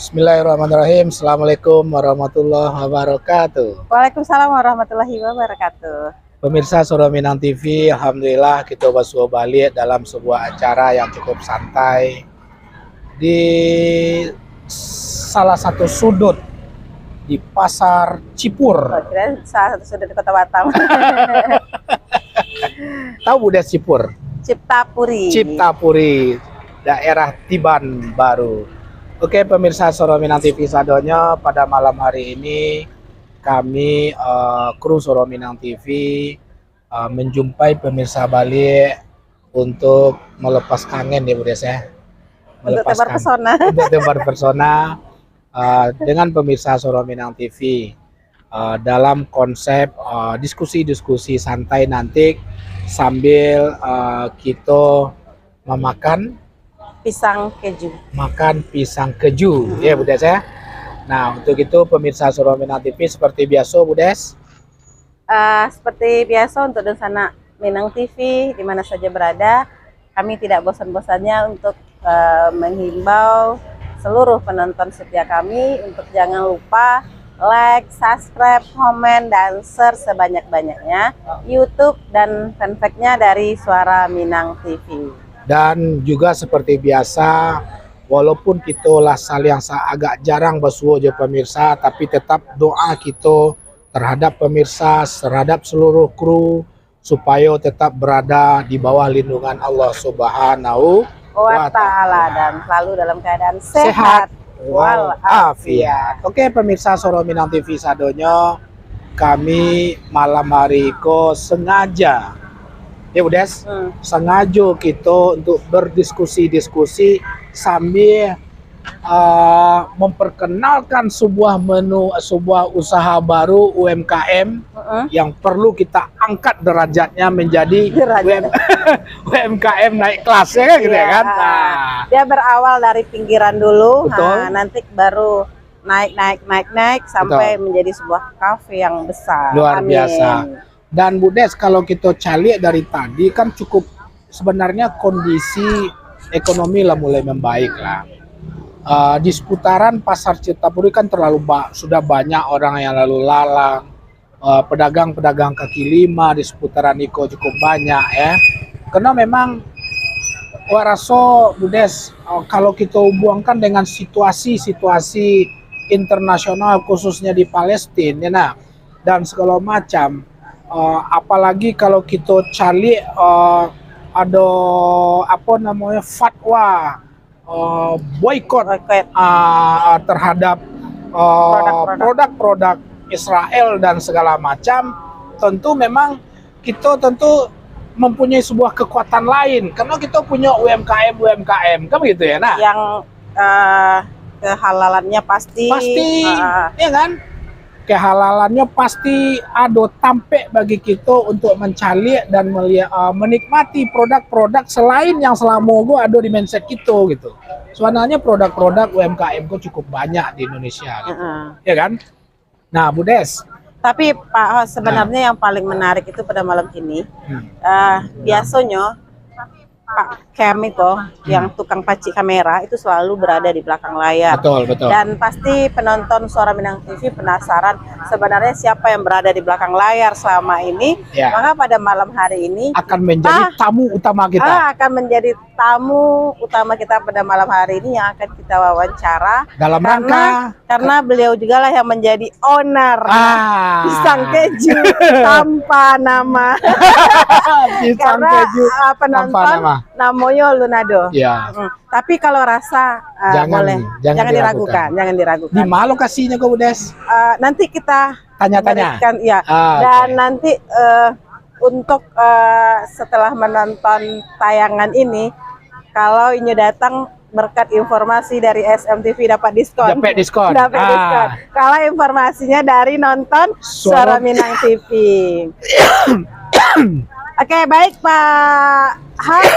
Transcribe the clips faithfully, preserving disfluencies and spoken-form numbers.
Bismillahirrahmanirrahim. Assalamualaikum warahmatullahi wabarakatuh. Waalaikumsalam warahmatullahi wabarakatuh. Pemirsa Suara Minang T V, alhamdulillah kita basuo balik dalam sebuah acara yang cukup santai di salah satu sudut di Pasar Cipur. Oh, kira salah satu sudut di Kota Batam. Tahu Budes Cipur? Ciptapuri. Ciptapuri, daerah Tiban Baru. Oke, pemirsa Suara Minang T V sadonyo, pada malam hari ini kami, eh, kru Suara Minang T V, eh, menjumpai pemirsa balik untuk melepas kangen ya, Budes ya. Untuk tebar pesona. Untuk tebar pesona, eh, dengan pemirsa Suara Minang T V, eh, dalam konsep, eh, diskusi-diskusi santai nanti sambil, eh, kita memakan pisang keju. Makan pisang keju, ya, Budes ya. Nah, untuk itu pemirsa Suara Minang T V, seperti biasa, Budes. Eh, seperti biasa, untuk dunsanak Minang T V di mana saja berada, kami tidak bosan-bosannya untuk, eh, menghimbau seluruh penonton setia kami untuk jangan lupa like, subscribe, komen, dan share sebanyak-banyaknya YouTube dan fanpage-nya dari Suara Minang T V. Dan juga seperti biasa, walaupun kita lah saling sa-, agak jarang basuo jo pemirsa, tapi tetap doa kita terhadap pemirsa, terhadap seluruh kru, supayo tetap berada di bawah lindungan Allah Subhanahu wa Taala dan selalu dalam keadaan sehat walafiat. Oke, pemirsa Suara Minang T V sadonyo, kami malam hari ko sengaja, ya, Budes, hmm, sengaja kita untuk berdiskusi-diskusi sambil, eh, memperkenalkan sebuah menu, sebuah usaha baru U M K M, heeh, yang perlu kita angkat derajatnya menjadi derajat U M, U M K M naik kelas, ya kan, gitu ya kan? Nah. Dia berawal dari pinggiran dulu, betul, ha, nanti baru naik, naik, naik, naik sampai, betul, menjadi sebuah kafe yang besar. Luar biasa. Amin. Dan Budes, kalau kita caliak dari tadi kan cukup, sebenarnya kondisi ekonomi lah mulai membaik lah. Eh, di seputaran Pasar Ciptapuri kan terlalu ba-, sudah banyak orang yang lalu lalang, eh, pedagang-pedagang kaki lima di seputaran iko cukup banyak, ya. Karena memang, wak raso, Budes, eh, kalau kita hubungkan dengan situasi-situasi internasional, khususnya di Palestina, ya nah, dan segala macam, eh, apalagi kalau kita caliak, eh, ada, apa namanya, fatwa, eh, boikot, boikot, ah, terhadap, eh, produk-produk, produk-produk Israel dan segala macam, tentu memang kita tentu mempunyai sebuah kekuatan lain, karena kita punya U M K M, U M K M, kan begitu ya, nah? Yang, eh, kehalalannya pasti. Pasti, ah, ya kan? Kehalalannya pasti ado tampek bagi kita untuk mencaliak dan melia-, ah, menikmati produk-produk selain yang selama ko ado di mindset kita gitu. Sebenarnya produk-produk U M K M ko cukup banyak di Indonesia gitu. Heeh. Ya kan? Nah, Budes. Tapi, Pak Host, sebenarnya, nah, yang paling menarik itu pada malam ini, hmm, eh, biasonyo Pak Cam itu, hmm, yang tukang pacik kamera itu selalu berada di belakang layar. Betul, betul. Dan pasti penonton Suara Minang T V penasaran sebenarnya siapa yang berada di belakang layar selama ini. Ya. Maka pada malam hari ini akan menjadi, ah, tamu utama kita. Ah, akan menjadi tamu utama kita pada malam hari ini yang akan kita wawancara. Dalam rangka karena beliau jugalah yang menjadi owner, ah, pisang keju tanpa nama. Pisang keju tanpa nama. Karena, ah, penonton namonyo Lunado. Ya. Hmm. Tapi kalau rasa, ah, jangan, boleh. Jangan diragukan, jangan diragukan. Di mana lokasinya, Ko Budes? Ah, nanti kita tanya-tanya. Memberikan, ya. Ah, oke. Dan nanti, eh, untuk, eh, setelah menonton tayangan ini, kalau inyo datang berkat informasi dari S M T V dapat diskon. Dapat diskon. Dapat diskon. Ah. Kalau informasinya dari nonton Suara Minang T V. Oke, baik, Pak Host,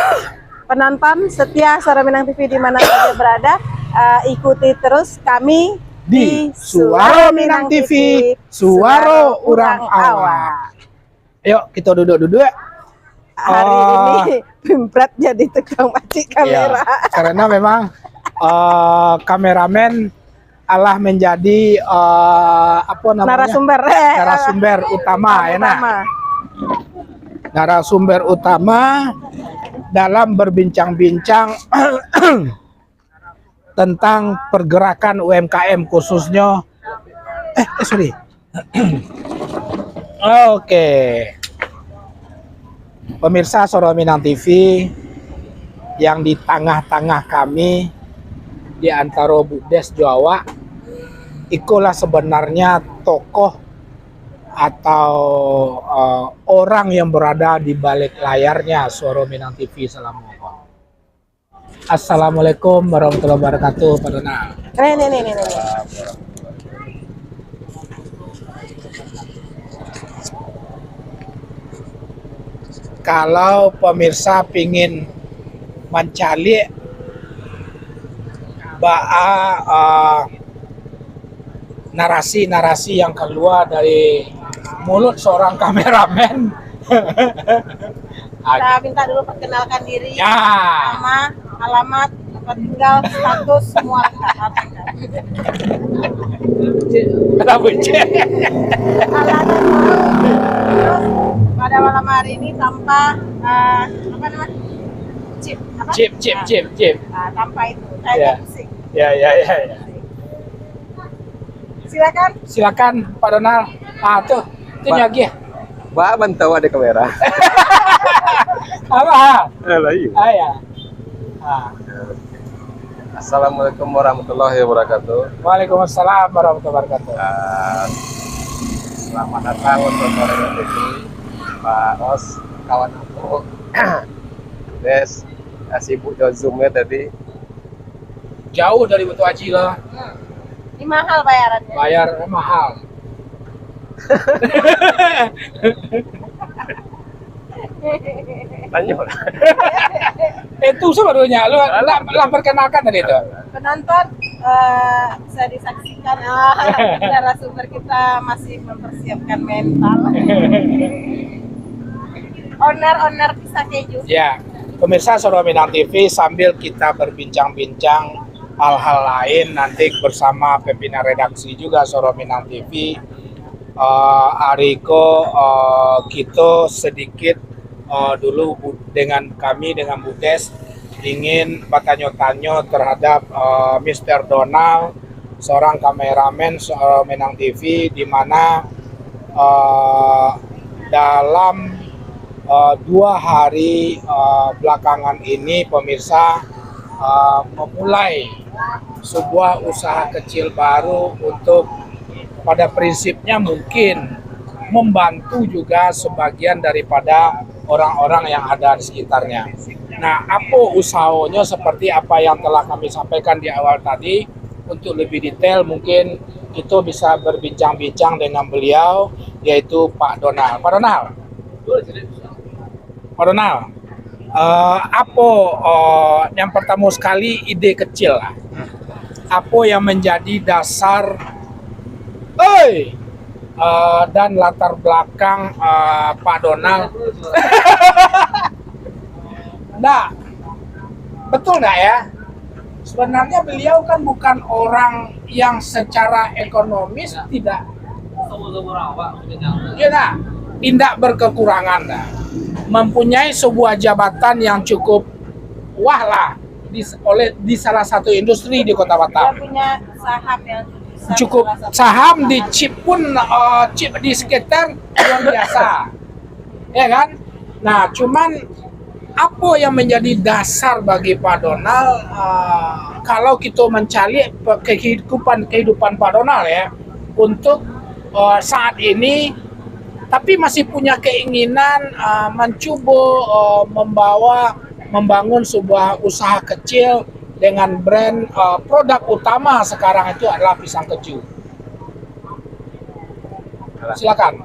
penonton setia Suara Minang T V di mana saja berada, eh, ikuti terus kami di Suara Minang T V, suara urang awak. Yuk, kita duduk-duduk. Hari ini Pimpret jadi tukang pacik kamera. Iya, karena memang, eh, kameramen alah manjadi, eh, apo namonyo? Narasumber. Narasumber utama, ya, nah. Utama. Narasumber utama dalam berbincang-bincang tentang pergerakan U M K M khususnyo. Eh, eh, sorry. Oke. Pemirsa Suara Minang T V, yang di tangah-tangah kami, di antaro Bu Des jo awak, ikolah sebenarnya tokoh atau, eh, orang yang berada di balik layarnya Suara Minang T V selama ini. Assalamualaikum warahmatullahi wabarakatuh, Pak Donald. Nih, nih, nih, nih, nih. Kalau pemirsa pingin mancaliak baa, eh, narasi-narasi yang kalua dari mulut seorang kameramen. Kita minta dulu perkenalkan diri. Ya. Nama, alamat, tempat tinggal, status, semua lengkap. Apa lengkap? Kenapa, Cek? Alamat dulu. Terus, pada malam hari ini tanpa, eh, apa nama? Chip, apa? Chip, chip, nah, chip, chip. Nah, tanpa itu. Kayaknya pusing. Ya, ya, ya, ya. Silakan. Silakan, Pak Donald. Ah, tuh. Tuh, Pak, nyagi. Pak, mantau ada kamera. Apa? Alah, iya. Ah, ya. Ah. Assalamualaikum warahmatullahi wabarakatuh. Waalaikumsalam warahmatullahi wabarakatuh. Ah, selamat datang untuk Suara Minang T V, Pak Os, kawan aku. Des, ah, sibuk jo Zoom ya tadi. Jauh dari Batu Aji lah. Hmm. Ini mahal bayarannya. Bayar mahal. Tanyo lah. Eh, itu sebenarnya lu lah, lah perkenalkan tadi itu. Penonton, eh, bisa disaksikan, ah, narasumber kita masih mempersiapkan mental. Owner-owner pisang keju. Ya, pemirsa Suara Minang T V, sambil kita berbincang-bincang hal-hal lain nanti bersama pimpinan redaksi juga Suara Minang T V. Eh, ari ko, eh, kito sedikit, eh, dulu Bu-, dengan kami, dengan Bu Des, ingin batanyo-tanyo terhadap, eh, Mister Donald, seorang kameramen, Suara Minang T V, di mana, eh, dalam, eh, dua hari, eh, belakangan ini, pemirsa, eh, memulai sebuah usaha kecil baru untuk, pada prinsipnya, mungkin membantu juga sebagian daripada orang-orang yang ada di sekitarnya. Nah, apo usahonyo seperti apa yang telah kami sampaikan di awal tadi, untuk lebih detail mungkin kita bisa berbincang-bincang dengan beliau, yaitu Pak Donald. Pak Donald. Pak Donald, eh, apo, eh, yang pertama sekali, ide kecil lah. Apo yang menjadi dasar, oi, eh, dan latar belakang, eh, Pak Donald? Ndak, betul ndak ya? Sebenarnya beliau kan bukan orang yang secara ekonomis tidak, ya, nah, indak berkekurangan, nah, mempunyai sebuah jabatan yang cukup wah lah di, oleh, di salah satu industri di Kota Batam. Dia punya saham yang besar, cukup salah satu saham di chip pun, eh, chip di sekitar luar biasa. Ya kan? Nah, cuman apo yang menjadi dasar bagi Pak Donald, eh, kalau kita mencari pe-, kehidupan, kehidupan Pak Donald ya, untuk, eh, saat ini, tapi masih punya keinginan, eh, mencuba, eh, membawa, membangun sebuah usaha kecil dengan brand, eh, produk utama sekarang itu adalah pisang keju. Silakan.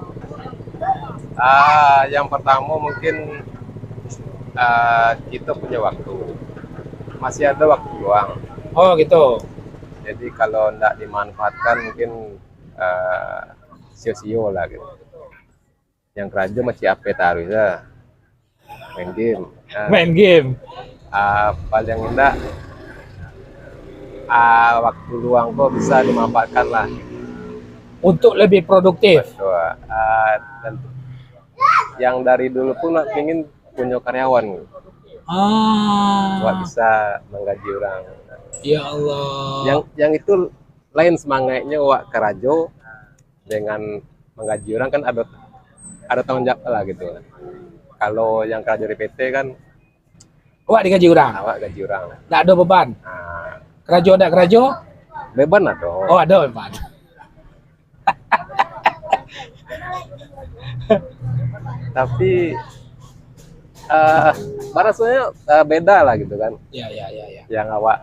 Ah, yang pertama mungkin, ah, kita punya waktu. Masih ada waktu luang. Oh, gitu. Jadi kalau ndak dimanfaatkan mungkin, ah, sio-sio lah gitu. Yang karajo masih ape taruih lah. Main game. Ah. Main game. Ah, paling indak Ah, waktu luang ko bisa dimanfaatkan lah. Untuk lebih produktif. Betul. Ah, dan yang dari dulu pun nak pingin punya karyawan, Ah, buat bisa menggaji orang. Ya Allah. Yang yang itu lain semangatnya, wak karajo dengan menggaji orang kan ada ada tanggung jawab lah gitu. Kalau yang karajo di P T kan Awak digaji orang. Awak gaji orang. Tak ada beban. Ah, Karajo tak karajo? Beban ado. Oh, ada beban. Tapi uh, rasanya uh, beda lah gitu kan. Ya, ya, ya, ya. Yang awak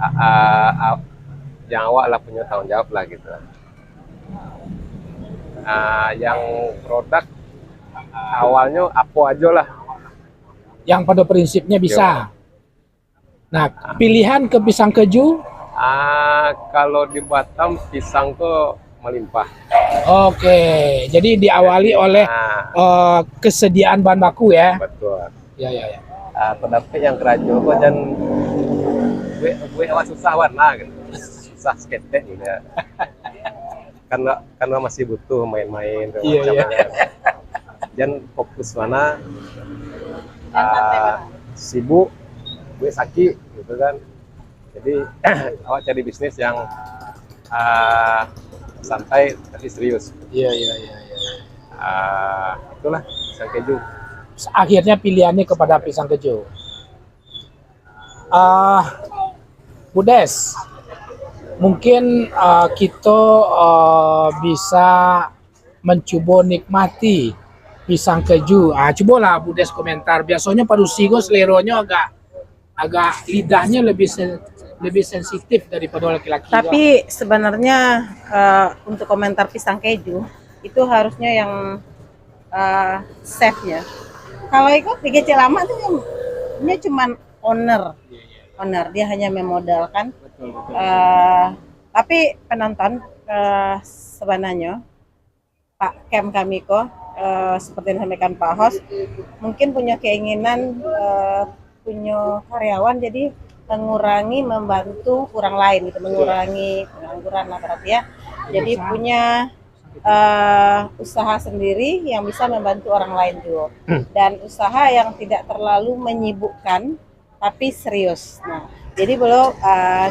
uh, uh, uh, yang awak lah punya tanggung jawab lah gitu. Uh, yang produk awalnya apa aja lah. Yang pada prinsipnya bisa. Nah, pilihan ke pisang keju? Ah, kalau di Batam pisang ko melimpah. Oke, jadi diawali oleh Ah, eh, kesediaan bahan baku ya. Betul. Ya, ya, ya. Ah, pendapat yang karajo ko jan buek buek awak susah wan lah gitu. Susah seketek gitu ya. Karena karena masih butuh main-main. Iya, iya. Jan fokus mana ah, sibuk, buek sakit gitu kan. Jadi awak cari bisnis yang ah, santai tapi serius. Iya, iya, iya, iya. Ah, itulah pisang keju. Akhirnya pilihannya kepada pisang keju. Ah, Budes, mungkin ah, kita ah, bisa mencuba nikmati pisang keju. Ah, cubolah Budes komentar. Biasanya padusi ko seleronyo agak agak lidahnya lebih sen- lebih sensitif daripada laki-laki. Tapi sebenarnya eh, untuk komentar pisang keju itu harusnya yang eh, chefnya. Kalau ikut di kecil lama tuh dia cuman owner, owner dia hanya memodalkan. Eh, tapi penonton eh, sebenarnya Pak Kem kami ko eh, seperti yang disampaikan Pak Host mungkin punya keinginan eh, punya karyawan jadi mengurangi membantu orang lain gitu, mengurangi pengangguran lah berarti ya. Jadi punya eh, usaha sendiri yang bisa membantu orang lain juga. Dan usaha yang tidak terlalu menyibukkan tapi serius. Nah, jadi beliau eh,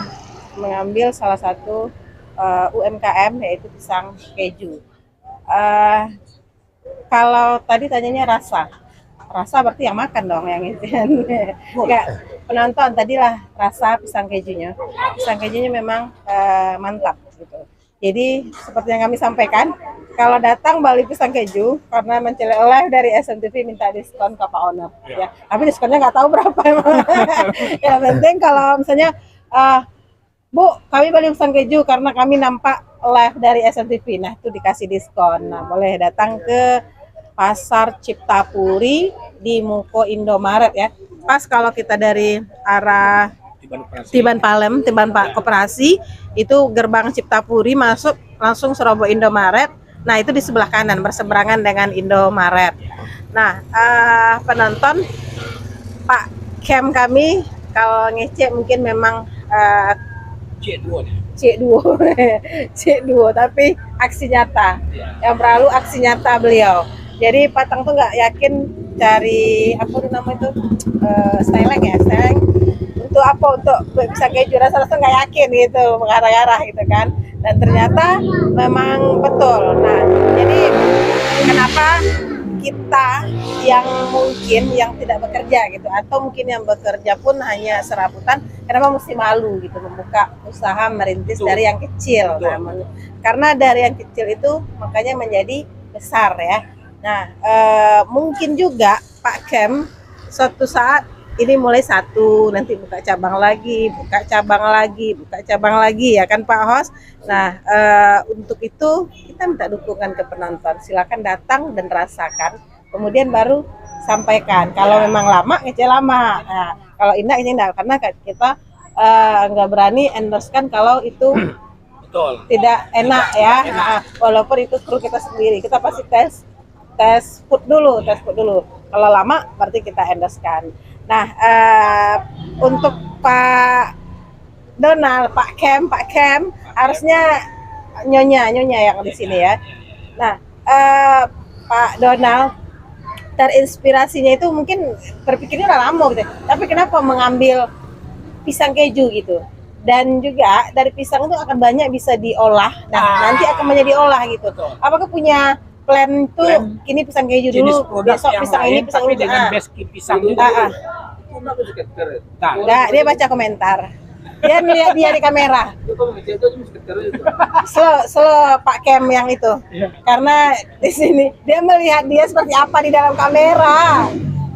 mengambil salah satu eh, U M K M yaitu pisang keju. Eh, kalau tadi tanyanya rasa, rasa berarti yang makan dong yang isian. Enggak, penonton tadilah rasa pisang kejunya. Pisang kejunya memang eh, mantap gitu. Jadi seperti yang kami sampaikan, kalau datang beli pisang keju karena mencari live dari S M T V minta diskon ke Pak Owner. Ya, tapi diskonnya nggak tahu berapa emang. Yang penting kalau misalnya eh, Bu, kami beli pisang keju karena kami nampak live dari S M T V. Nah, itu dikasih diskon. Nah, boleh datang ke Pasar Ciptapuri di muko Indomaret ya. Pas kalau kita dari arah Tiban Palem, Tiban Pak Koperasi, itu gerbang Ciptapuri masuk langsung serobot Indomaret. Nah, itu di sebelah kanan berseberangan dengan Indomaret. Nah, uh, penonton Pak Kem kami kalau ngecek mungkin memang uh, Cek dua ni. Cek duo. Cek duo tapi aksi nyata. Ya. Yang berlalu aksi nyata beliau. Jadi patang tu nggak yakin cari apa tu nama itu uh, styling ya, styling untuk apa untuk bisa keju rasa-rasa nggak yakin gitu mengarah-arah gitu kan. Dan ternyata memang betul. Nah, jadi kenapa kita yang mungkin yang tidak bekerja gitu atau mungkin yang bekerja pun hanya serabutan, kenapa mesti malu gitu membuka usaha merintis dari yang kecil? Nah, karena dari yang kecil itu makanya menjadi besar ya. Nah, eh, mungkin juga Pak Kem suatu saat ini mulai satu, nanti buka cabang lagi, buka cabang lagi, buka cabang lagi ya kan Pak Host. Nah, eh, untuk itu kita minta dukungan ke penonton. Silakan datang dan rasakan. Kemudian baru sampaikan. Kalau memang lama, ngecek lama. Nah, kalau indak ini enggak karena kita eh, nggak berani endorsekan kalau itu Betul. Tidak enak ya. Nah, walaupun itu kru kita sendiri, kita pasti tes tes food dulu, tes food dulu. Kalau lama berarti kita endorsekan. Nah, eh, untuk Pak Donald, Pak Kem, Pak Kem, harusnya nyonya, nyonya yang di sini ya. Nah, eh, Pak Donald, terinspirasinya itu mungkin berpikirnya udah lama gitu. Tapi kenapa mengambil pisang keju gitu? Dan juga dari pisang itu akan banyak bisa diolah. Nah, nanti akan menjadi olah gitu. Apakah punya plan tuh, ini pisang keju dulu, besok pisang ini, pisang ini, dengan ah, base pisang juga. Ah, ah. Enggak, dia baca komentar. Dia melihat dia di kamera. Slow, slow Pak Kem yang itu. Iya. Karena di sini dia melihat dia seperti apa di dalam kamera.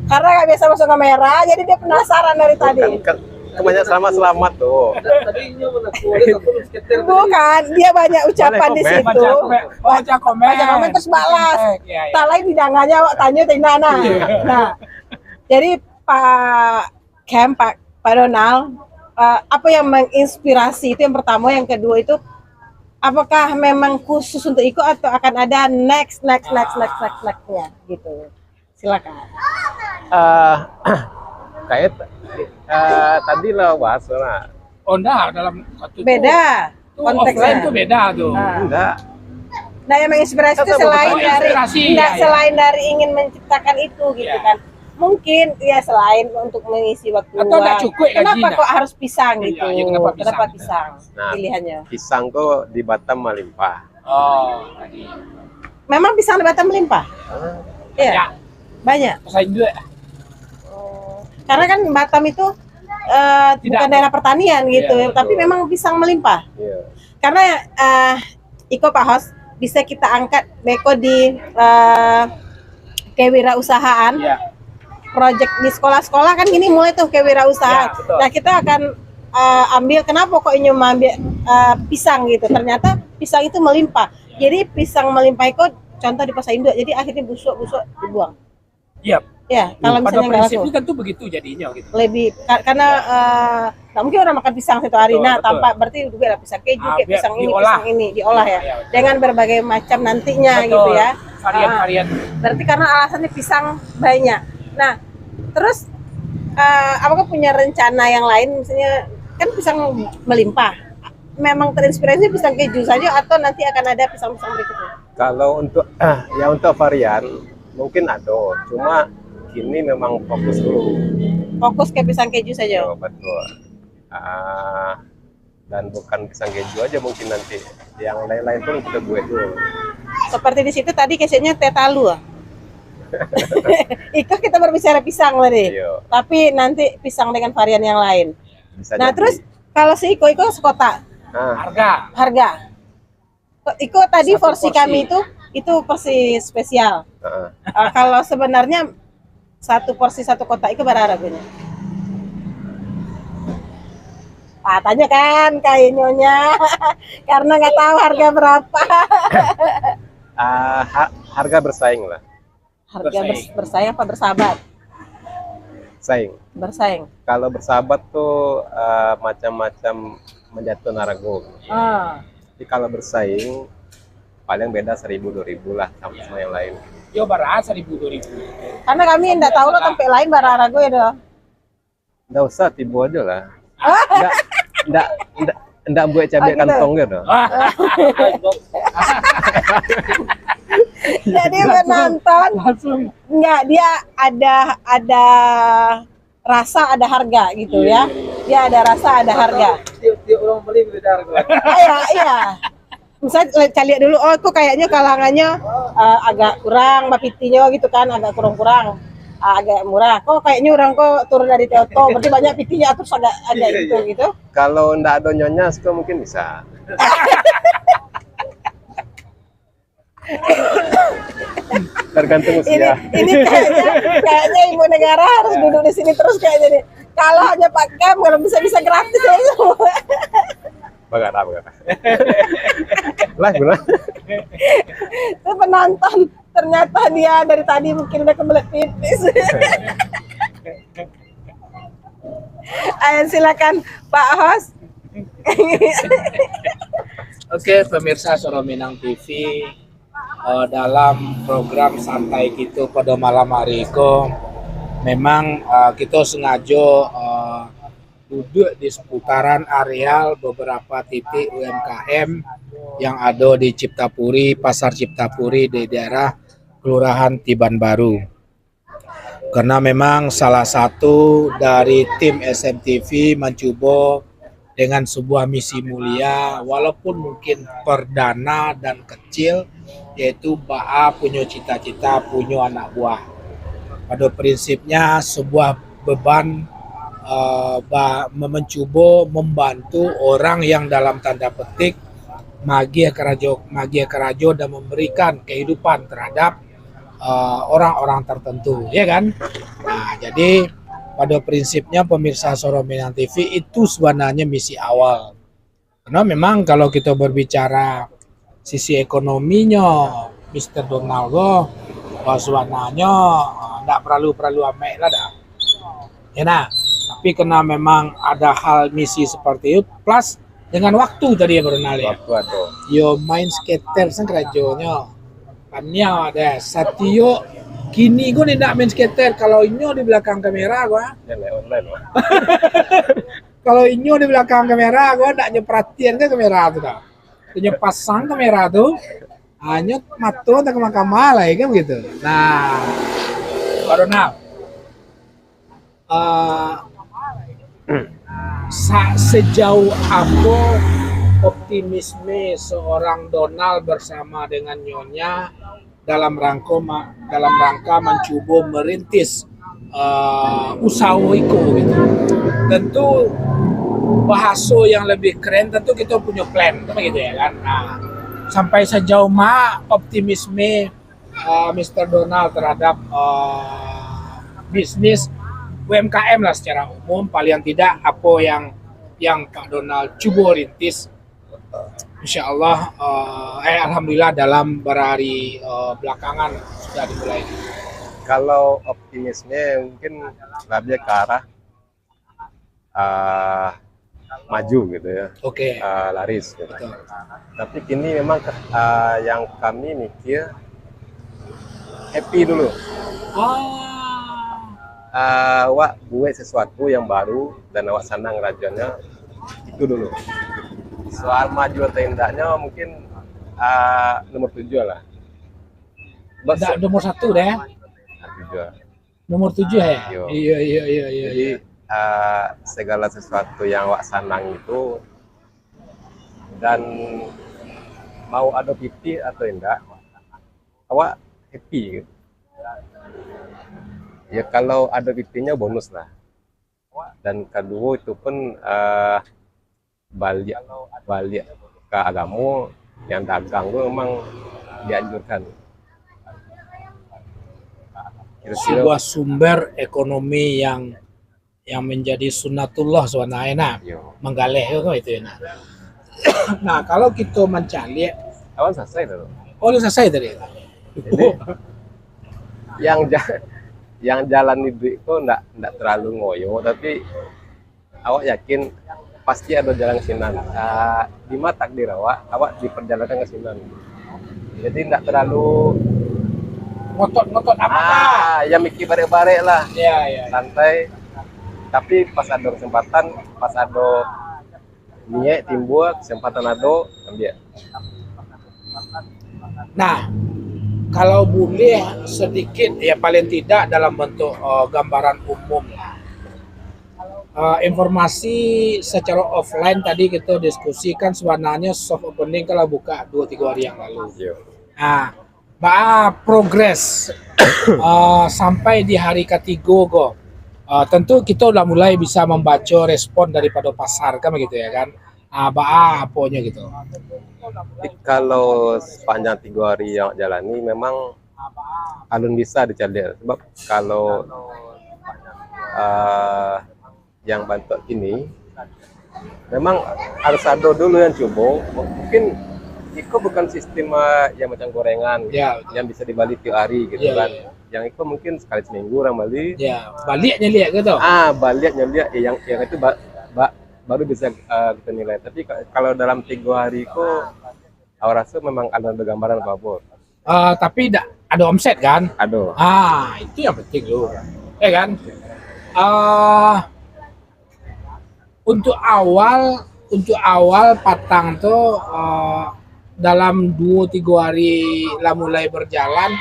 Karena nggak biasa masuk kamera, jadi dia penasaran dari tadi. Kan, kan, kan banyak selamat-selamat tuh. Bukan, dia banyak ucapan di situ. Baca komen. Baca komen terus balas. Iya, iya. Tak lain didangarnya awak tanya, tidak, nah. Iya. Nah, jadi Pak Kem, Pak, Pak Donald, eh, apa yang menginspirasi itu yang pertama, yang kedua itu apakah memang khusus untuk Iko atau akan ada next, next, next, next, next, next-nya gitu? Silakan. Eh, kayak eh, tadi lah bahas lah. Oh, enggak, dalam satu beda. Itu konteksnya. Offline tuh beda tuh. Ah. Enggak. Nah, yang menginspirasi itu selain dari, enggak, selain dari ingin menciptakan itu gitu kan. Mungkin ya selain untuk mengisi waktu luang. Atau enggak cukup gaji. Kenapa kok harus pisang gitu? Iya, kenapa pisang? Kenapa pisang pilihannya? Nah, pisang kok di Batam melimpah. Oh, tadi. Memang pisang di Batam melimpah? Iya. Banyak. Banyak. Pasal induk. Oh. Karena kan Batam itu eh, bukan daerah pertanian gitu, iya, tapi betul, memang pisang melimpah. Iya. Karena eh, Iko, Pak Host, bisa kita angkat beko di eh, kewirausahaan. Iya. Project di sekolah-sekolah kan gini mulai tuh kewirausahaan. Iya, betul. Nah, kita akan eh, ambil kenapa kok inyo mengambil eh, pisang gitu. Ternyata pisang itu melimpah. Iya. Jadi pisang melimpah itu contoh di Pasar Induk. Jadi akhirnya busuk-busuk dibuang. Iya. Ya, kalau misalnya nggak laku. Pada prinsipnya kan tuh begitu jadinya gitu. Lebih ka- karena eh, nggak mungkin orang makan pisang satu hari. Betul, nah, betul. Tanpa berarti juga ada pisang keju, ah, kayak biar pisang ini, diolah. Pisang ini diolah ya. Iya, iya, betul. Dengan berbagai macam nantinya gitu ya. Varian-varian. Ah, berarti karena alasannya pisang banyak. Nah, terus eh, apakah punya rencana yang lain? Misalnya kan pisang melimpah. Memang terinspirasi pisang keju saja atau nanti akan ada pisang-pisang berikutnya? Kalau untuk ya untuk varian mungkin ada, cuma kini memang fokus dulu. Fokus ke pisang keju saja. Ya, betul. Ah, dan bukan pisang keju aja mungkin nanti, yang lain-lain pun kita buat dulu. Seperti di situ tadi keceknya teh talu. Iko kita berbicara pisang tadi. Iya. Tapi nanti pisang dengan varian yang lain. Bisa. Nah, jadi. Terus kalau si Iko, Iko sekotak. Nah. Harga. Harga. Iko tadi satu porsi porsi. Kami itu, itu porsi spesial. Heeh. Ah, kalau sebenarnya satu porsi satu kotak itu berapa harganya? Ah, tanya kan kayaknya karena nggak tahu harga berapa. Ah, ha- harga bersaing lah. Harga bersaing. Bers- bersaing apa bersahabat? Saing. Bersaing. Kalau bersahabat tuh eh, macam-macam menjatuhkan harga. Ah. Tapi kalau bersaing paling beda seribu dua ribu lah sama, sama yang lain. Yo, bara seribu dua ribu. Karena kami ndak tahu lo tempat lain bara harga ya doh. Ndak usah, tibo aja lah. Ndak, ndak, ndak, ndak buat cabai kantong gitu. Jadi penonton nggak, dia ada ada rasa ada harga gitu ya. Iya, iya. Dia ada rasa ada harga. Tiap, tiap orang beli beda harga. Iya, iya. Misalnya caliak dulu, oh kok kayaknya kalangannya eh, agak kurang bapitinyo gitu kan, agak kurang-kurang. Ah, agak murah. Kok kayaknya orang kok turun dari Toto, berarti banyak pitinyo terus agak agak iya, itu iya. Gitu. Kalau ndak ada nyonya, kok mungkin bisa. Tergantung usia. Ini, ini kayaknya, kayaknya ibu negara harus duduk di sini terus kayaknya nih. Kalau hanya Pak Kem, kalau bisa-bisa gratis ya semua. Bagara, bagara. Live, benar. Itu penonton. Ternyata dia dari tadi mungkin udah kebelet pipis. Ayo silakan Pak Host. Oke, pemirsa Sorominang T V, eh, dalam program santai kita pada malam hari ko, memang eh, kita sengaja eh, duduk di seputaran areal beberapa titik U M K M yang ada di Ciptapuri, Pasar Ciptapuri di daerah Kelurahan Tiban Baru. Karena memang salah satu dari tim S M T V mencuba dengan sebuah misi mulia, walaupun mungkin perdana dan kecil, yaitu baa punyo cita-cita, punyo anak buah. Pada prinsipnya, sebuah beban, eh, ba-, me-, mencuba membantu orang yang dalam tanda petik magiah karajo, magiah karajo dan memberikan kehidupan terhadap, eh, orang-orang tertentu, ya kan? Nah, jadi pada prinsipnya, pemirsa Sorominang T V, itu sebenarnya misi awal. Karena memang kalau kita berbicara sisi ekonominya, Mister Donald ko, wah, sebenarnya, ah, ndak perlu-perlu amek lah dah. Ya nah, tapi karena memang ada hal misi seperti itu, plus dengan waktu tadi ya, Bro Nal, ya. Waktu ada. Yo main skater sang karajonyo. Paniau ada. Satio kini ko ndak main skater, kalau inyo di belakang kamera ko, ah. Online, online, Pak. Kalau inyo di belakang kamera ko, ndak nyo perhatian ke kamera tu dah. Inyo pasang kamera tu, hanyo mato tak kama-kama lah, ya kan begitu. Nah, Bro Nal, eh, sa-, sejauh apa optimisme seorang Donald bersama dengan nyonya dalam rangka ma-, dalam rangka mancubo merintis, eh, usaho iko gitu. Tentu bahaso yang lebih keren, tentu kita punya plan, kan begitu ya kan. Nah, sampai sejauh ma optimisme, eh, Mister Donald terhadap, eh, bisnis U M K M lah secara umum, paling tidak apa yang yang Pak Donald cubo rintis, insya Allah, eh, eh, alhamdulillah dalam berhari, eh, belakangan sudah dimulai. Kalau optimisme mungkin lebih ke arah, eh, maju gitu ya. Oke. Eh, laris gitu. Betul. Tapi kini memang ke-, eh, yang kami mikir happy dulu. Ah. Ah, awak buat sesuatu yang baru dan awak sanang rajonyo, itu dulu. Soal maju atau indaknyo mungkin, ah, nomor tujuh lah. Ndak nomor satu deh. Nomor tujuh, eh? Yo. Iya, iya, iya, iya. Jadi, iya, ah, segala sesuatu yang awak sanang itu dan mau ada pitih atau indak, awak happy gitu. Ya, kalau ada pitihnyo bonus lah. Dan kaduo itu pun, eh, baliak, baliak ka agamo, yang dagang tu memang dianjurkan. Kira-kira sebuah sumber ekonomi yang yang menjadi sunatullah sabananyo, nah. Yo. Manggaleh tu kan itu, nah. Nah, kalau kito mancaliak. Awak salasai tu? Oh, lah salasai tadi. Jadi, yang ja-, yang jalan iduik tu ndak, ndak terlalu ngoyo, tapi awak yakin pasti ada jalan sinan. Ah, di ma takdir awak, awak diperjalankan ke sinan. Jadi ndak terlalu ngotot-ngotot amat lah. Ah, yang mikir barek-barek lah. Iya, iya. Santai. Tapi pas ada kesempatan, pas ada niat timbul, kesempatan ada, ambil. Nah, kalau boleh sedikit, ya paling tidak dalam bentuk, eh, gambaran umum lah. Eh, informasi secara offline tadi kita diskusikan, sebenarnya soft opening kalau buka dua tiga hari yang lalu. Yo. Nah, baa progres, eh, sampai di hari ketiga ko. Eh, tentu kita udah mulai bisa membaca respon daripada pasar kan begitu ya kan. Ah, baa aponyo gitu. Kalau sepanjang tiga hari yang jalani memang alun bisa dicaliak. Sebab kalau, eh, yang bantuak kini, memang harus ado dulu yang cubo. Mungkin iko bukan sistem, eh, yang macam gorengan, ya, yang bisa dibali tiap hari gitu, ya, kan. Ya, ya. Yang iko mungkin sekali seminggu orang bali. Ya, baliak nyaliak gitu. Ah, baliak nyaliak, eh, yang, yang itu ba-, ba-, baru bisa, eh, kita nilai. Tapi ka-, kalau dalam tiga hari ko, awak rasa memang ada gambaran apa-apa. Ah, tapi dak ada omset kan? Ada. Ah, itu yang penting tu. Ya kan? Ah, Untuk awal, untuk awal patang tu, eh, dalam duo tigo hari lah mulai berjalan,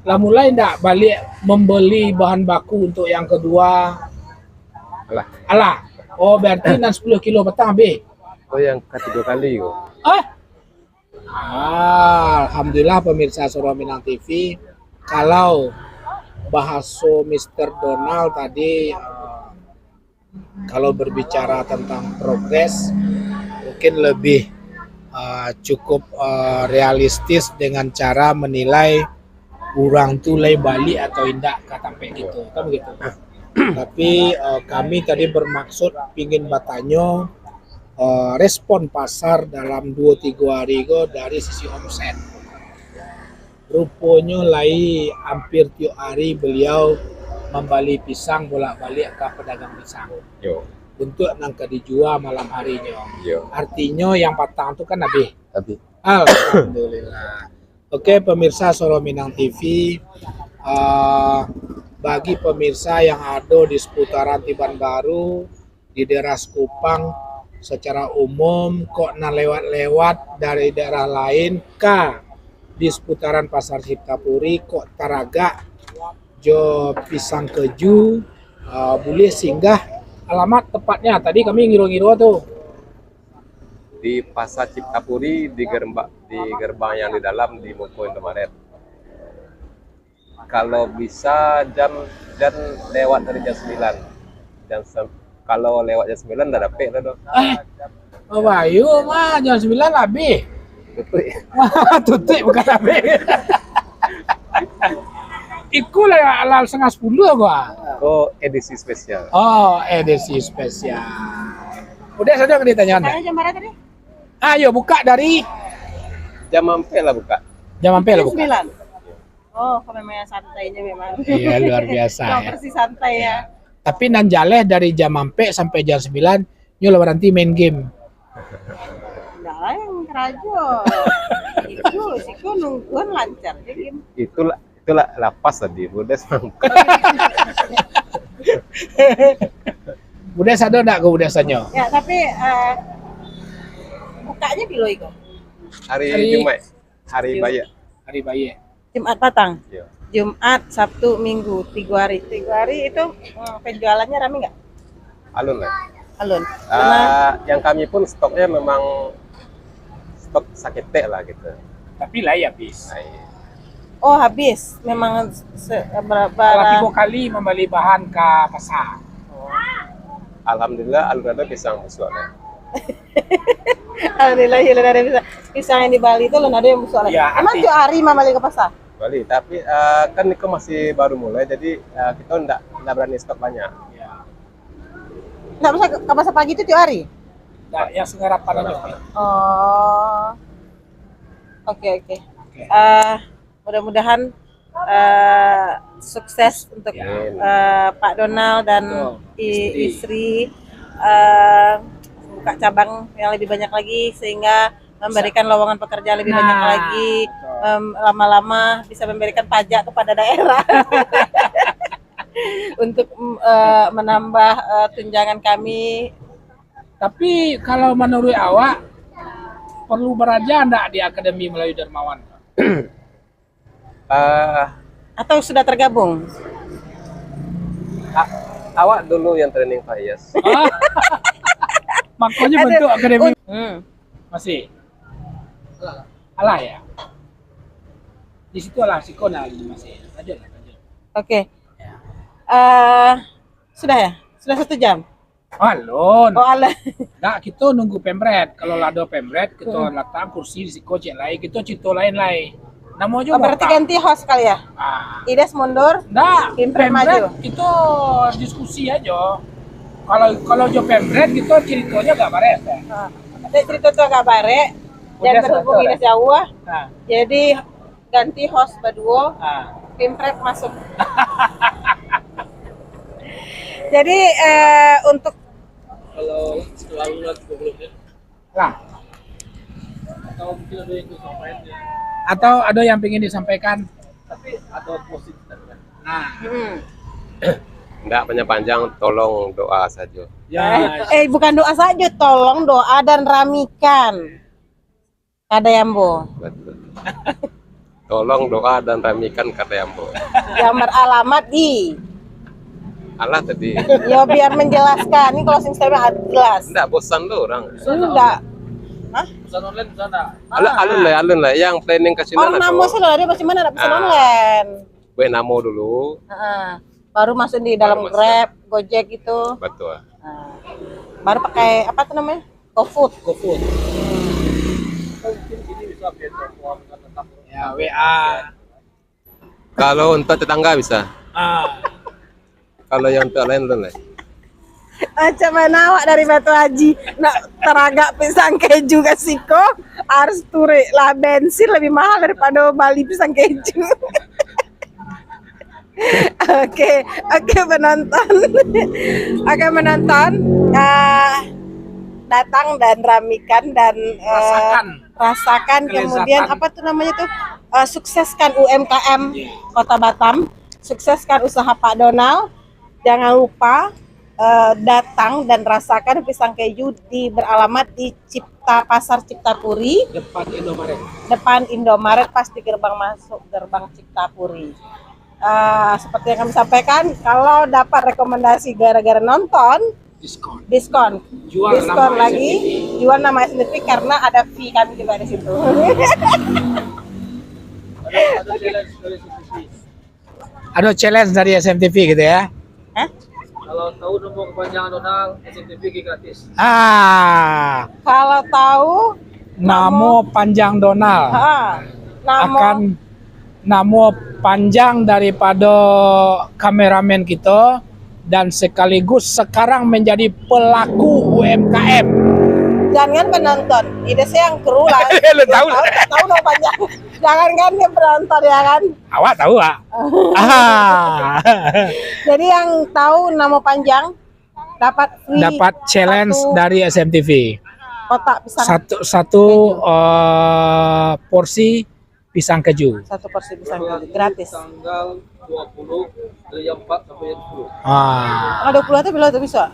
lah mulai ndak baliak membeli bahan baku untuk yang kedua? Alah. Alah. Oh, berarti nan sepuluh kilo patang habis. Oh, yang ketiga kali ko. Ah? Alhamdulillah, pemirsa Suara Minang T V, kalau bahaso Mister Donald tadi, eh, kalau berbicara tentang progres, mungkin lebih, eh, cukup, eh, realistis dengan cara menilai urang tu lai baliak atau indak ka tampek gitu, kan begitu. Tapi, eh, kami tadi bermaksud pingin batanyo, eh, respon pasar dalam duo tigo hari ko dari sisi omset. Ruponyo lai hampir tiok hari beliau mambali pisang bolak-baliak ka pedagang pisang. Yo. Untuk nan ka dijua malam harinyo. Yo. Artinyo yang patang tu kan habis. Habis. Alhamdulillah. Oke, pemirsa Suara Minang T V, eh, bagi pemirsa yang ado di seputaran Tiban Baru, di daerah Sekupang, secara umum, kok nan lewat-lewat dari daerah lain ka di seputaran Pasar Ciptapuri, kok taragak jo pisang keju, eh, buliah singgah. Alamat tepatnya, tadi kami ngiro-ngiro tu. Di Pasar Ciptapuri, di gerba-, di gerbang yang di dalam, di muko Indomaret. Kalau bisa jam, jan lewat dari jam sembilan. Jam sem-, kalau lewat jam sembilan ndak dapek lah doh. Eh, babayo mah, jam sembilan lah habis. Tutuik. Wah, tutuik bukan habis. Iko lah, lah setengah sepuluh gua. Ko edisi spesial. Oh, edisi spesial. Udah saja yang ditanyakan. Tanya jam berapa tadi? Ayo, buka dari jam ampek lah buka. Jam ampek lah buka. Sembilan. Oh, kok memang yang santainya memang. Iya, luar biasa, ya. Versi santai, ya. Tapi nan jaleh dari jam ampek sampai jam sembilan, nyo lah baranti main game. Ndak lah, yang karajo. Itu, siko nungguan lancar je game. Itulah, itulah lapas tadi, Budes. Budes ado ndak ko Budes tanyo? Ya, tapi, eh, bukanya bilo iko? Hari Hari Jumaik. Hari Jum-, Baiak. Hari Baiak. Jumat patang. Iya. Jumat, Sabtu, Minggu, tiga hari. Tiga hari itu, hmm, penjualannya rame nggak? Alun lah. Alun. Ah, karena yang kami pun stoknya memang stok saketek lah gitu. Tapi lai habis. Lai. Oh, habis. Memang se-, berapa? Kalau tiga kali membeli bahan ke pasar. Alhamdulillah, alun ado pisang busuak lah. Alhamdulillah, ya, alun ado pisang. Pisang yang di Bali tu alun ado yang busuak lah. Ya, emang arti tiap hari mambali ke pasar? Bali, tapi, eh, kan niko masih baru mulai, jadi, eh, kita ndak, ndak berani stok banyak. Ya. Ndak bisa ke, ke pasar pagi tu tiap hari? Ndak, yang sarapan aja. Oh. Oke, oke. Oke. Eh, mudah-mudahan, eh, sukses untuk, Ya. eh, Pak Donald dan Betul. i-, Istri. Istri. Eh, buka cabang yang lebih banyak lagi sehingga memberikan Sa- lowongan pekerjaan lebih banyak Nah, lagi, betul. mem-, lama-lama bisa memberikan pajak kepada daerah. Untuk, mm, eh, menambah, eh, tunjangan kami. Tapi kalau menurut awak, perlu beraja ndak di Akademi Melayu Dermawan? Ah. Atau sudah tergabung? A-, awak dulu yang training Pak Iyas. Ah. Makanya Ada. bentuk akademi. Hmm. Masih. Alah ya. Di situ alah, siko nah masih. Lanjut lah, lanjut. Oke. Ya. Eh, sudah ya? Sudah satu jam? Alun. Oh, alah. Ndak, kito nunggu pemret. Kalau lah ado pemret, kito Hmm. latak kursi di siko cek lai, kito cerito lain lai. Namo jo Oh, berarti Bapak. ganti host kali ya? Ah. Idas mundur, Ndak, Pimpret pemret maju. kito diskusi aja. Kalau, kalau jo pemret kito ceritonyo agak barek. Ah. Tapi cerito tu agak barek, dan Udah berhubung sudah. Idas jauh, Ah. jadi ganti host baduo, Ah. Pimpret masuk. Jadi, eh, untuk Kalau setelah bulan sebelumnya, Lah. Atau mungkin ada yang ingin sampaikan, ya? Atau ada yang ingin disampaikan? Tapi ada posisi tadi kan. Nah. Hmm. Ndak panjang-panjang, tolong doa sajo. Ya. Eh, bukan doa sajo, tolong doa dan ramikan kadai ambo. Betul. Tolong doa dan ramikan kadai ambo. Yang beralamat di Alah tadi. Yo, biar menjelaskan. Ini closing statement harus jelas. Ndak bosan tu orang. Enggak. Pesan online pesan tak? Alun, alun lah, alun lah. Yang planning ke sini Orang namo sih lah, dia macam mana nak pesan Ah. Online. Buat namo dulu. Heeh. Baru masuk di dalam Baru masuk. Grab, Gojek gitu. Betul. Nah. Baru pakai apa tuh namanya? GoFood. GoFood. Ya, W A. Kalau untuk tetangga bisa. Ah. Kalau yang untuk lain belum lah. Macam mana awak dari Batu Haji nak taragak pisang keju ke siko, harus turik lah bensin lebih mahal daripada bali pisang keju. Oke, oke penonton. Oke penonton, ah, datang dan ramikan dan eh, Rasakan. Rasakan Kelezatan. Kemudian apa tuh namanya tuh eh, sukseskan U M K M Iya. Kota Batam, sukseskan usaha Pak Donald. Jangan lupa eh, datang dan rasakan pisang keju di beralamat di Cipta Pasar Ciptapuri, Depan Indomaret. Depan Indomaret, pas di gerbang masuk gerbang Ciptapuri. Eh, seperti yang kami sampaikan, kalau dapat rekomendasi gara-gara nonton, Diskon. Diskon. Jual Diskon nama lagi, S M T V. Jual nama S M T V karena ada fee kami juga di situ. Ada challenge dari S M T V. Ada challenge dari S M T V gitu ya. Hah? Kalau tahu nombor kepanjangan Donald, S M T V gratis. Ah, Kalau tahu nama panjang Donald ha, nama akan nama panjang daripada kameramen kita dan sekaligus sekarang menjadi pelaku U M K M. Jangan penonton, ide saya yang kru lah. Lu tahu lah. Tahu, tahu nama panjang. Jangankan dia penonton ya kan. Awak tahu ah. Ah. Jadi yang tahu nama panjang dapat free Dapat challenge satu dari S M T V. Kotak pisang. Satu satu eh, porsi pisang keju. Satu porsi pisang keju gratis. Tanggal dua puluh dari jam empat sampai jam sepuluh. Ah. Tanggal dua puluh atau bila tu besok?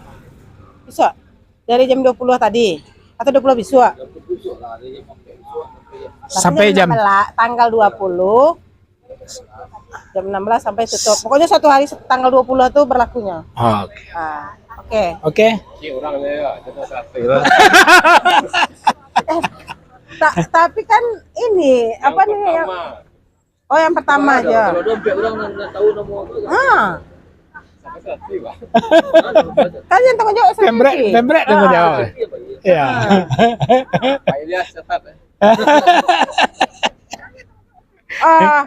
Besok. Dari jam dua puluh tadi atau dua puluh besok? Jam dua puluh besok lah, dari jam empat besok sampai jam Sampai jam Tanggal dua puluh jam enam belas sampai tutup. Pokoknya satu hari se- tanggal dua puluh tu berlakunya. Oke. Ah, oke. Oke. Cik orang je ya, kita satu lah. Ta- tapi kan ini apa nih yang Pertama, Oh, yang pertama aja. Kalau ada empat orang nak, nak tahu nama apa kan? Ah, sampai satu lah. kan yang tanggung jawab S M T V. Pembrek, pembrek tanggung Ah. jawab. Iya. Pak Ilyas catat eh. Ah,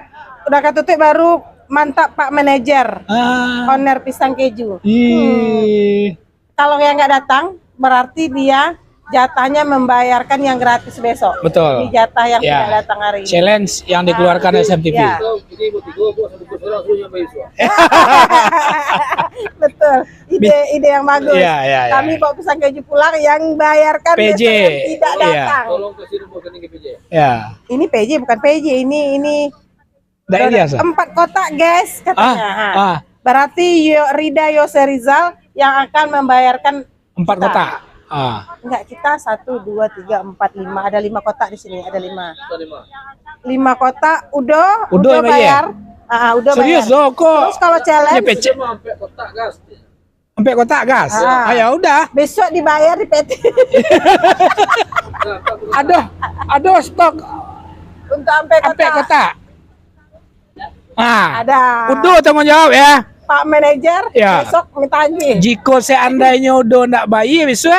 udah katutup baru mantap Pak Manajer. Ah. Owner pisang keju. Ih. Kalau yang nggak datang, berarti dia jatahnya membayarkan yang gratis besok. Betul. Di jatah yang Ya. tidak datang hari ini. Challenge yang dikeluarkan S M T V. Ya. Kalau ini buat tiga buat satu buat orang suruh nyampai besok. Betul. Ide ide yang bagus. Iya, iya, iya. Kami bawa pisang keju pulang yang bayarkan P J. besok yang tidak Iya. datang. Tolong kasih nombor rekening ke P J. Ya. Ini P J bukan P J, ini ini Dari biasa. Empat kotak guys katanya. Ha. Ah, Berarti Yo, Rida Yose Rizal yang akan membayarkan empat kita. Kotak. Ah. Enggak, kita satu, dua, tiga, empat, lima. Ada lima kotak di sini, ada lima. Bukan lima. Lima kotak, udah, Udah udah bayar? bayar. Ah, udah Serius bayar. doh kok. Terus kalau challenge, Nyepecek. Cuma empat kotak gas. Empat kotak gas. Ah. Ah, ya udah. Besok dibayar di P T Aduh, aduh stok untuk sampai kotak. empat kotak. Ah. Ada. Udah tanggung jawab ya. Pak Manajer, Ya. Besok minta lagi. Jika seandainya udah ndak bayar besok,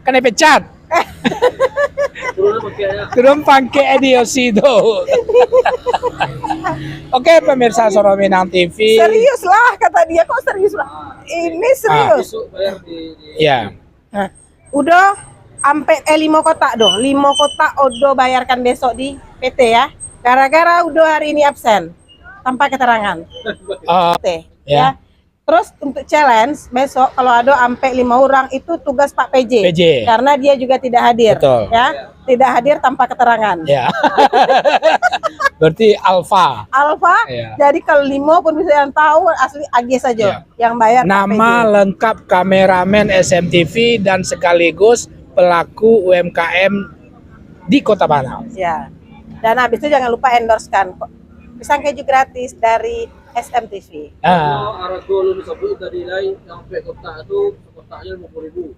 kena pecat. Turun pakai ya. Turun pangkek di O C tu. Oke, pemirsa Suara Minang T V. Serius lah kata dia, kok serius lah? Ini serius. Besok bayar di, di Ya. Nah, udah sampai eh lima kotak doh, lima kotak udah bayarkan besok di P T ya. Gara-gara udah hari ini absen tanpa keterangan. Ah, P T, ya. ya. Terus untuk challenge besok kalau ada sampai lima orang itu tugas Pak P J. P J. Karena dia juga tidak hadir. Betul. Ya. Tidak hadir tanpa keterangan. Ya. Berarti alfa. Alfa. Ya. Jadi kalau limo pun bisa yang tahu asli agih saja. Ya. Yang bayar Nama P J. Lengkap kameramen S M T V dan sekaligus pelaku U M K M di Kota Batam. Ya. Dan habis itu jangan lupa endorsekan pisang keju gratis dari S M T V. Ah. Kalau arago lu disabuik tadi lai, sampai kotak tu, kotaknya lima puluh ribu.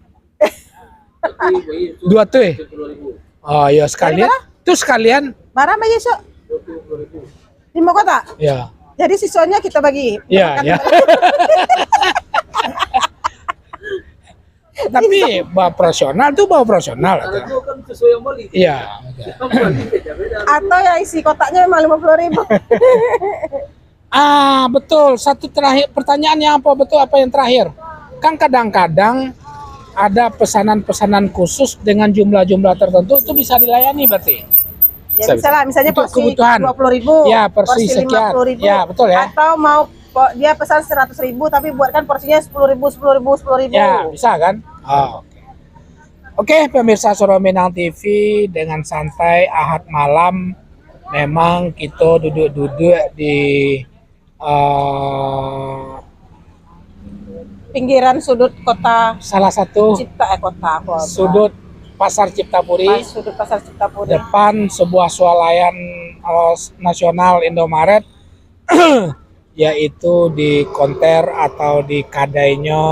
Tapi bagi tu Dua tu, eh? Tujuh puluh ribu. Oh, ya, sekalian. Dari mana? Tu sekalian. Barang bagi, Sok? Dua puluh ribu. Lima kotak? Ya. Jadi sisanya kita bagi. Ya, makan ya. Tapi bah operasional tu bah operasional. Kalau tu kan sesuai yang beli. Iya. Yang beli beda-beda. Atau yang isi kotaknya memang lima puluh ribu. Ah, betul. Satu terakhir, pertanyaan yang apa betul, apa yang terakhir? Kan kadang-kadang ada pesanan-pesanan khusus dengan jumlah-jumlah tertentu, itu bisa dilayani berarti? Ya, bisa, bisa lah. Misalnya untuk porsi kebutuhan. Dua puluh ribu, ya, porsi porsi sekian. Lima puluh ribu. Ya, betul ya. Atau mau po-, dia pesan seratus ribu, tapi buatkan porsinya sepuluh ribu, sepuluh ribu, sepuluh ribu. Ya, bisa kan? Oh, oke. Oke, pemirsa Suara Minang T V, dengan santai Ahad malam, memang kita duduk-duduk di, eh, pinggiran sudut kota salah satu Cipta, eh, kota, kota. Sudut Pasar Ciptapuri, pas sudut Pasar Ciptapuri. Depan sebuah swalayan, eh, nasional Indomaret, yaitu di konter atau di kadainyo,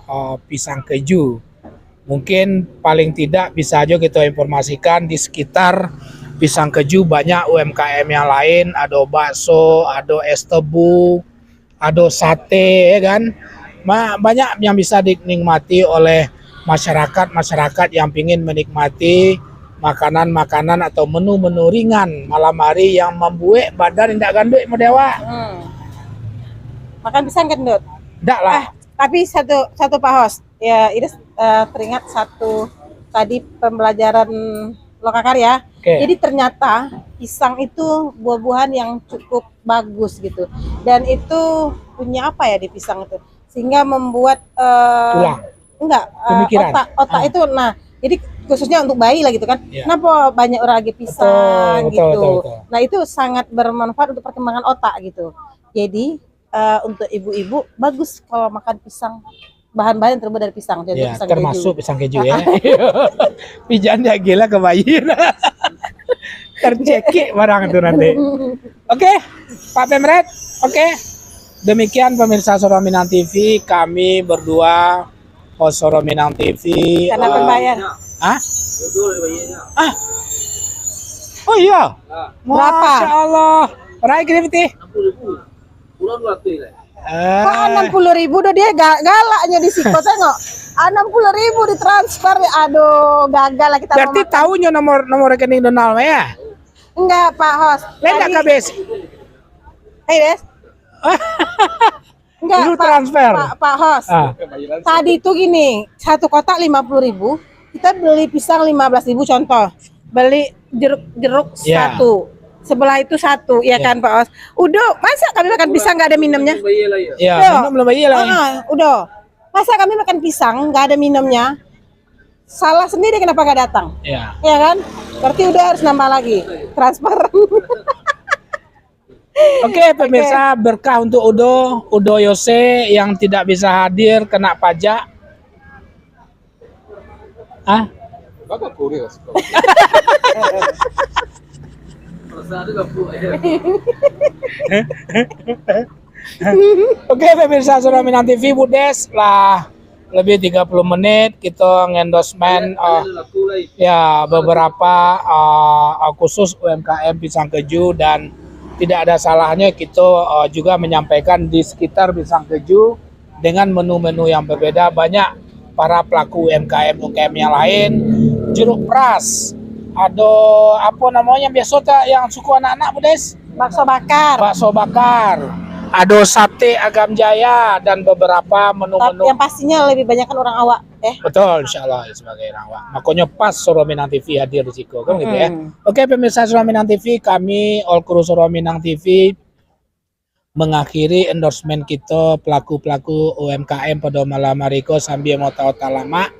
eh, pisang keju. Mungkin paling tidak bisa jo kita informasikan di sekitar pisang keju banyak U M K M yang lain, ado bakso, ado es tebu, ado sate, ya kan? Ma-, banyak yang bisa dinikmati oleh masyarakat-masyarakat yang pingin menikmati makanan-makanan atau menu-menu ringan malam hari yang mambuek badan indak ganduik model awak. Hmm. Makan pisang gendut. Ndak lah. Eh, tapi satu, satu Pak Hos. Ya, Idris, eh, teringat satu tadi pembelajaran lokakarya. Oke. Jadi ternyata pisang itu buah-buahan yang cukup bagus gitu. Dan itu punya apa ya di pisang itu? Sehingga membuat, eh, Tulang. Enggak, eh, Pemikiran. Otak, otak Ah. itu, nah, jadi khususnya untuk bayi lah gitu kan. Ya. Kenapa banyak orang lagi pisang Betul, betul, gitu. betul, betul. Nah, itu sangat bermanfaat untuk perkembangan otak gitu. Jadi, eh, untuk ibu-ibu bagus kalau makan pisang. Bahan-bahan yang terbuat dari pisang, contoh Ya, pisang termasuk keju. Pisang keju ya. Pijan dia gila ke bayi. Tercekik barang itu nanti. Oke, Pak Pemret. Oke. Demikian pemirsa Suara Minang T V, kami berdua host Suara Minang T V. Karena Eh, pembayar. Hah? Ah. Oh iya. Berapa? Masya Allah. Rai gede piti. Enam puluh ribu. Pulang dua ratus lah. Eh. Kok enam puluh ribu doh dia ga-, galaknya di siko, tengok. Enam puluh ribu ditransfer, aduh, gagal lah kita Berarti mau makan. Tahu nyo nomor, nomor rekening Donald mah ya? Enggak, Pak Hos. Lain dah Tadi kabeh. Hei, Des. Enggak, Lu Pak, transfer. Pak, Pak Hos. Ah. Tadi itu gini, satu kotak lima puluh ribu, kita beli pisang lima belas ribu contoh. Beli jeruk, jeruk Ya. satu. Sebelah itu satu, ya Ya. kan, Pak Hos? Udah, masa kami makan pisang nggak ada minumnya? Ya, Udah. minum belum bayar lah. Ah, udah. Masa kami makan pisang nggak ada minumnya? Salah sendiri kenapa nggak datang? Ya. Ya kan? Berarti udah harus nambah lagi. Transfer. Oke, pemirsa, berkah untuk Udo, Udo Yose yang tidak bisa hadir kena pajak. Ah? Bagus kurir. Oke, pemirsa Suara Minang T V, Budes lah lebih tiga puluh menit kita ngendorsement, eh, ya, beberapa, eh, khusus U M K M pisang keju, dan tidak ada salahnya kita, eh, juga menyampaikan di sekitar pisang keju dengan menu-menu yang berbeda. Banyak para pelaku U M K M U M K M yang lain, jeruk peras, ado apa namanya biasa tak yang suka anak-anak, Budes? Bakso bakar. Bakso bakar. Ado sate Agam Jaya dan beberapa menu-menu. Tapi yang pastinya lebih banyak kan orang awak, eh. Betul, insya Allah sebagai orang awak. Makanya pas Suara Minang T V hadir di siko, kan gitu ya. Hmm. Oke, pemirsa Suara Minang T V, kami All Crew Suara Minang T V mengakhiri endorsement kita pelaku-pelaku U M K M pada malam hari ko sambil mota-ota lamak.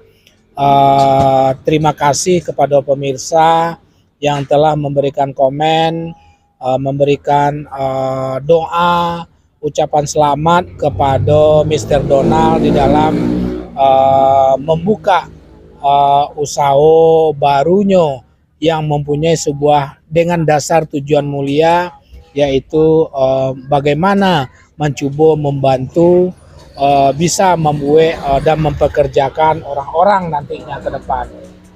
eh, terima kasih kepada pemirsa yang telah memberikan komen, eh, memberikan, eh, doa, ucapan selamat kepada Mister Donald di dalam, eh, membuka, eh, usaha barunyo yang mempunyai sebuah, dengan dasar tujuan mulia, yaitu, eh, bagaimana mancubo membantu, eh, bisa mambuek, eh, dan mempekerjakan orang-orang nantinya ke depan.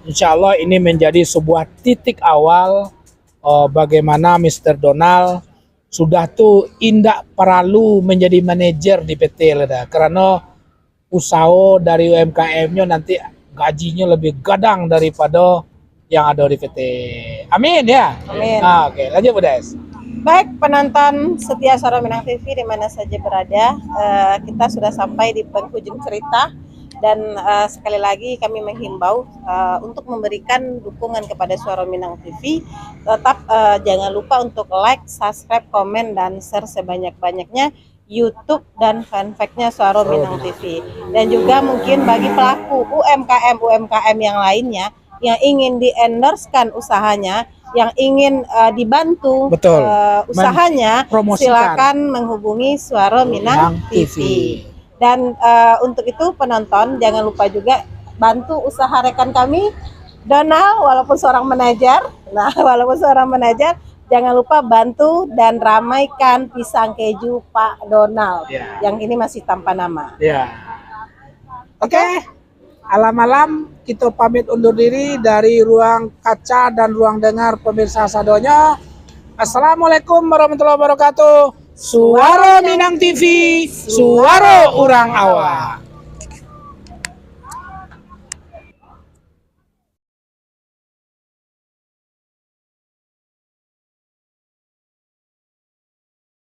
Insya Allah ini menjadi sebuah titik awal, eh, bagaimana Mister Donald sudah tu indak paralu menjadi manajer di P T lah dah, karena usaha dari U M K M-nyo nanti gajinyo lebih gadang daripada yang ada di P T. Amin ya. Amin. Ah, oke, lanjut Bu Des. Baik, penonton setia Suara Minang T V di mana saja berada, eh, kita sudah sampai di penghujung cerita dan, eh, sekali lagi kami menghimbau, eh, untuk memberikan dukungan kepada Suara Minang T V. Tetap, eh, jangan lupa untuk like, subscribe, komen, dan share sebanyak-banyaknya YouTube dan fanpage-nya Suara Minang T V. Dan juga mungkin bagi pelaku U M K M U M K M yang lainnya yang ingin di-endorse-kan usahanya, yang ingin, eh, dibantu, Betul. eh, usahanya, Promosikan. Silakan menghubungi Suara Minang T V. Dan, eh, untuk itu, penonton, jangan lupa juga bantu usaha rekan kami, Donald, walaupun seorang manajer. Nah, walaupun seorang manajer, jangan lupa bantu dan ramaikan pisang keju Pak Donald, Ya. Yang kini masih tanpa nama. Ya. Oke. Alam-alam, kita pamit undur diri dari ruang kaca dan ruang dengar pemirsa sadonyo. Assalamualaikum warahmatullahi wabarakatuh. Suara Minang T V, suara urang awak.